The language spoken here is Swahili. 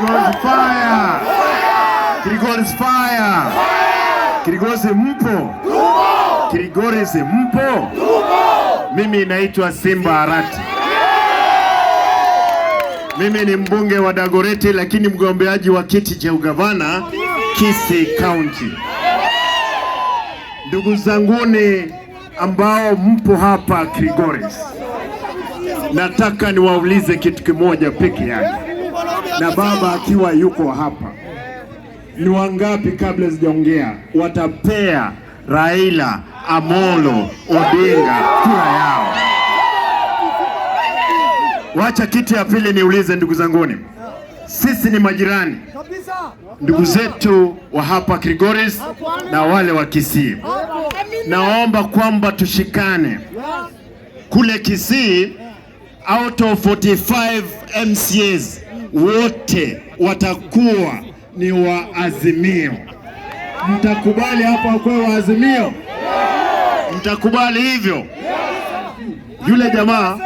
Kilgoris fire! Kilgoris fire! Kilgoris mpo? Kilgoris mpo? Mimi naitwa Simba Arati. Mimi ni mbunge wa Dagoretti, lakini mgombeaji wa kiti cha ugavana Kisii County. Ndugu zanguni ambao mpo hapa Kilgoris, nataka niwaulize kitu kimoja peke yake, na baba akiwa yuko hapa, ni wangapi, kabla sijaongea, watapea Raila Amolo Odinga kura yao? Wacha kitu ya pili niulize, ndugu zanguni, sisi ni majirani, ndugu zetu wa hapa Kilgoris na wale wa Kisii. Naomba kwamba tushikane kule Kisii, out of 45 MCAs wote watakuwa ni wa Azimio. Mtakubali hapa kwa wa Azimio? Mtakubali hivyo? Yule jamaa